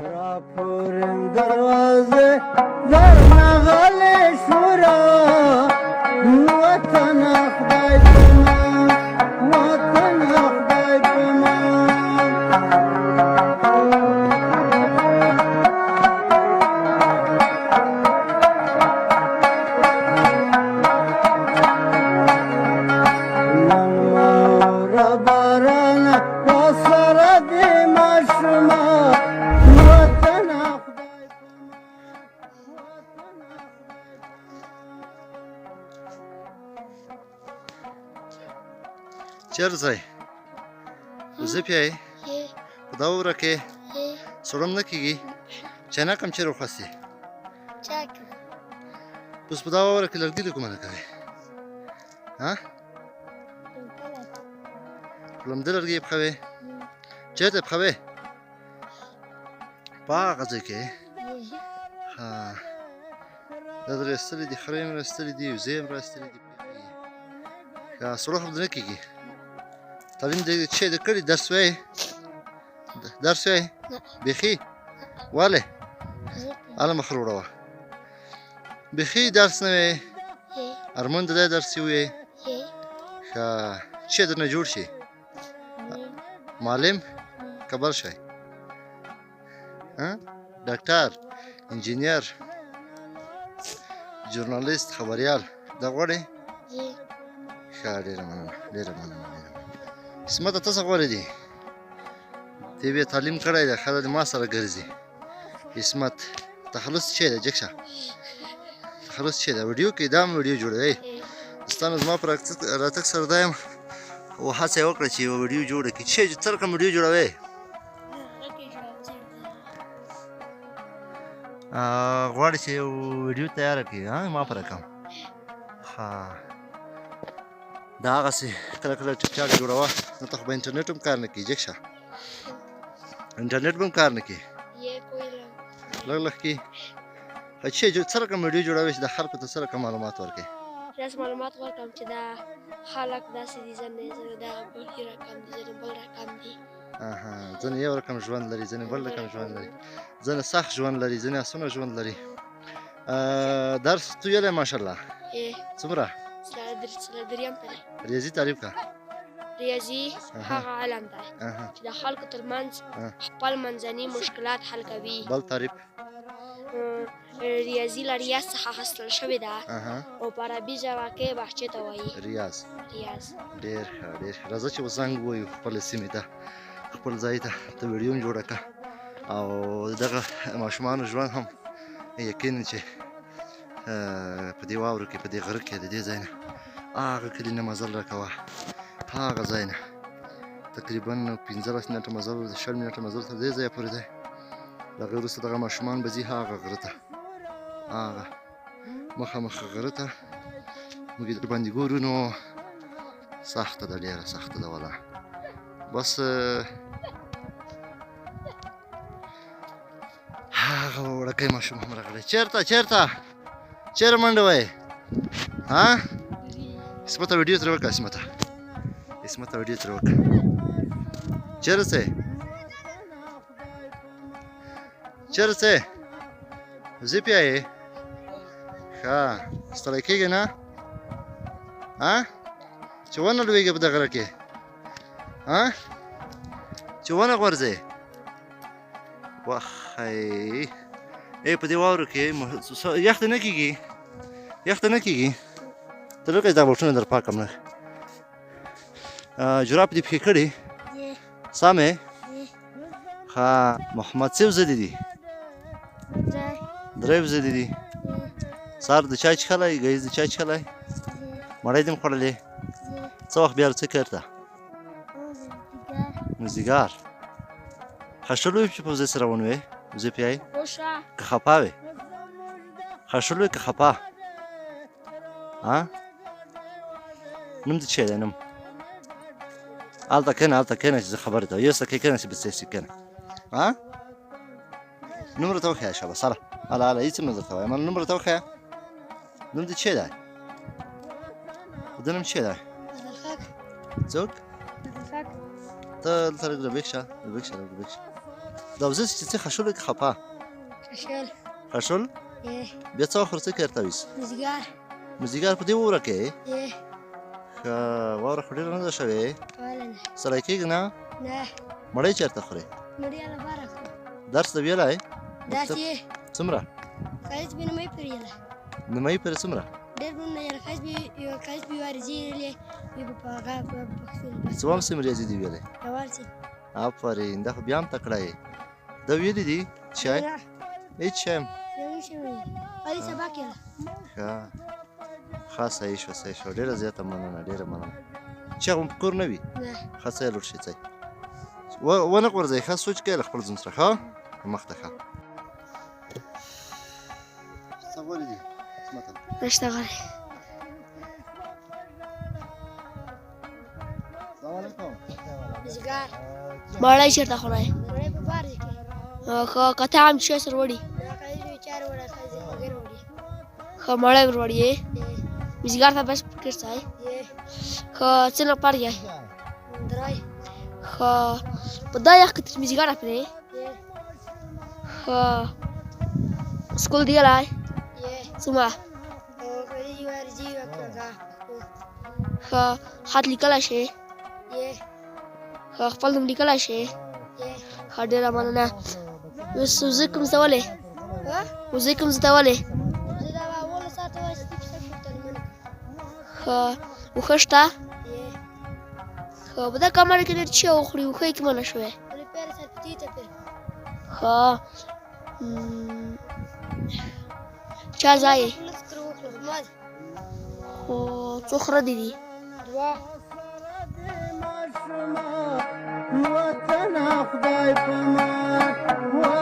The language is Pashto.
راپورم دروازه درنه غلې شورا، وطن خدای پما، وطن خدای پما. نن واوره باران راسره دې ماشومه، وطن خدای پما. چېرته ځئ؟ زه پیایې په دا واوره کې سړم نه کېږي؟ چنک هم چېرې وخوستې؟ اوس په دا واوره کې لرګي له کومه نه کوې؟ ها، په لمده لرګي یې پخوې؟ چېرته یې پخوې؟ په هغه ځای کې. ها، دا درې استلې دي، خرې هم راستلې دي، وزې هم راستلې دي. ښه، سړه خو نه کېږي. تعلیم دې چې د کړي درس وایې؟ درس وایې؟ بیخي ولې هله مخ وړوه، بیخي درس نه وایې؟ ارمان د دی درس وایې؟ ښه، چې درنه جوړ شي معلم که بل شی؟ ډاکټر، انجینر، ژورنالیست، خبریال دا غواړې؟ ښه، ډېره مننه، ډېره مننه، ډېره مننه. عصمته ته څه غواړې دي؟ دی بیا تعلیم کړی دی، ښه د ما سره ګرځي. عصمت تخلص چې دی؟ جګ شه. تخلص چې دی؟ ویډیو کې دا هم ویډیو جوړوي. ستا نو زما په راتګ سره دا یم او هڅه یې وکړه چې یوه ویډیو جوړه کړي. چې څه رقم ویډیو جوړوې؟ غواړي چې یو ویډیو تیاره کړي ما په رقم. ښه، دا هغسې کله کله ټیک ټاک جوړوه، نو ته خو به انټرنیټ هم کار نه کوي. جګ شه، انټرنیټ به هم کار نه کوي، لږ لږ کوي. چې څه رقم ویډیو جوړوي چې د خلکو ته څه رقم معلومات ورکوي؟ داسې معلومات ورکړم چې دا خلک داسې دي، ځینې ځینې دا بل رقم دي، ځینې بل رقم دي. اها، ځینې یو رقم ژوند لري، ځینې بل رقم ژوند لري، ځینې سخت ژوند لري، ځینې اسونه ژوند لري. درس تو ویلی ماشاءالله؟ څومره؟ دریم ته دی. ریاضي تعریف کړه. ریاضي هغه علم دی چې د خلکو ترمنځ خپل منځني مشکلات حل کوي. بل تعریف؟ ریاضي له ریاض څخه اخیستل شوې ده او په عربي ژبه کې باغچې ته وایي. ریاض. ریاض. ډېر ښه، ډېر ښه. راځه چې اوس زنګ ووایو خپلې سیمې ته، خپل ځای ته. ته ویډیو هم جوړه کړه او دغه ماشومانو ژوند هم یقین چې په دې واورو کې، په دې غره کې، د دې ځای نه هغه کلي نه مزل راکوه، هغه ځای نه تقریبا 15 منټه مزل، 20 منټه مزل تر دې ځایه پورې دی. له هغې وروسته دغه ماشومان به ځي هغه غره ته، هغه مخامخ غره ته. موږ یې درباندې ګورو نو سخته ده، ډېره سخته ده ولا. بس هغه وړوکی ماشوم هم راغلی. چېرته چېرته چېرې منډه وایې؟ ها، عصمته ویډیو ترې وکړه. عصمته، عصمته ویډیو ترې وکړه. چېرې ځې؟ چېرې ځې؟ ځې پیایې؟ ښه، ستړی کېږې نه؟ ها، چې ونه لوېږې په دغه غره کې؟ ها، چې ونه غورځې؟ وخی ای په دې واورو کې یخ نه کېږي؟ یخ نه کېږي؟ ته لکه دا بوټونه در پاک کړم. نه، جراب دې پښې کړي سمې؟ ښه، محمد څه وزې دي؟ درې وزې دي. سهار د چای څښلی، ګهیځ د چای څښلی، مړۍ دې هم خوړلې؟ څه وخت بیا څه کار ته؟ مازدیګر. خښل وي چې په وزې سره ونوې؟ وزې پیایې که خفه وې؟ خښل وې که خفه؟ ها، نوم دې څه دی؟ نوم؟ هلته کښېنه، هلته کښېنه چې زه خبرې ته یو څه کښېنه چې بس کښېنه. ها، نوم راته وښیه. شابه سره هله هله، هېڅ هم نه درته وایم. نوم راته وښیه. نوم دې څه دی؟ د نوم څه دی؟ څوک ته؟ دلته لږ رابېښ شه، رابېښ شه، رابېښ شه. دا وزې چې څه خشول که خپه؟ خشول. خشول؟ بیا څه وخت څه کېرته ویس؟ مزګار. مزګار په دې واوره کې؟ ښه، واوره خو ډېره نه ده شوې؟ ستړی کېږې نه؟ نه. مړۍ چېرته خورې؟ مړۍ هله باره خورم. درس د ویلی؟ درس یې. څومره؟ ښایست به نیمایي پورې ویلی. نیمایي پورې څومره؟ ډېر به نه یاره، ښایست به یو ښایست به یوه ریاضي ویلې، بیا به په هغه په پښتو. څوم سیم ریاضي دې ویلې؟ اول سیم. آفرین، دا خو بیا هم تکړه یې. دا ویلي دي چای؟ هېڅ شی هم؟ یو شی ویلي، علي سبق یې. ښه ښه، صحیح شوه، صحیح شوه. ډېره زیاته مننه، ډېره مننه. چې هغه په کور نه وي؟ نه. ښه، څه یې لوټ شي، څه ونه غورځوئ. ښه سوچ کوئ له خپل ځان سره. ښه مخته ښه. څه غوري دي؟ څه مطلب؟ نشته غوري. السلام علیکم. مزګار. مړی چېرته خورئ؟ مړی په بار کې. ښه، که ته هم شی سره وړي؟ ښه، مړی وروړي یې؟ مزګار ته بس فکر ځای؟ ښه، څه نفر یې؟ ښه، په دا یخ کې تر مزګاره پرې؟ ښه، سکول دی لی؟ څومره؟ ښه، خط لیکلی شې؟ ښه، خپل نوم لیکلی شې؟ ښه، ډېره مننه. اوس وزې کوم ځای ته ولې؟ وزې کوم ځای ته ولې؟ ښه، اوښه شته؟ ښه، په دا کمره کې ډېر چی وخوري، اوښه یې کې منع شوی؟ ښه، چا ځای یې؟ خو څو خره دي دي؟ وطن خدای پامان.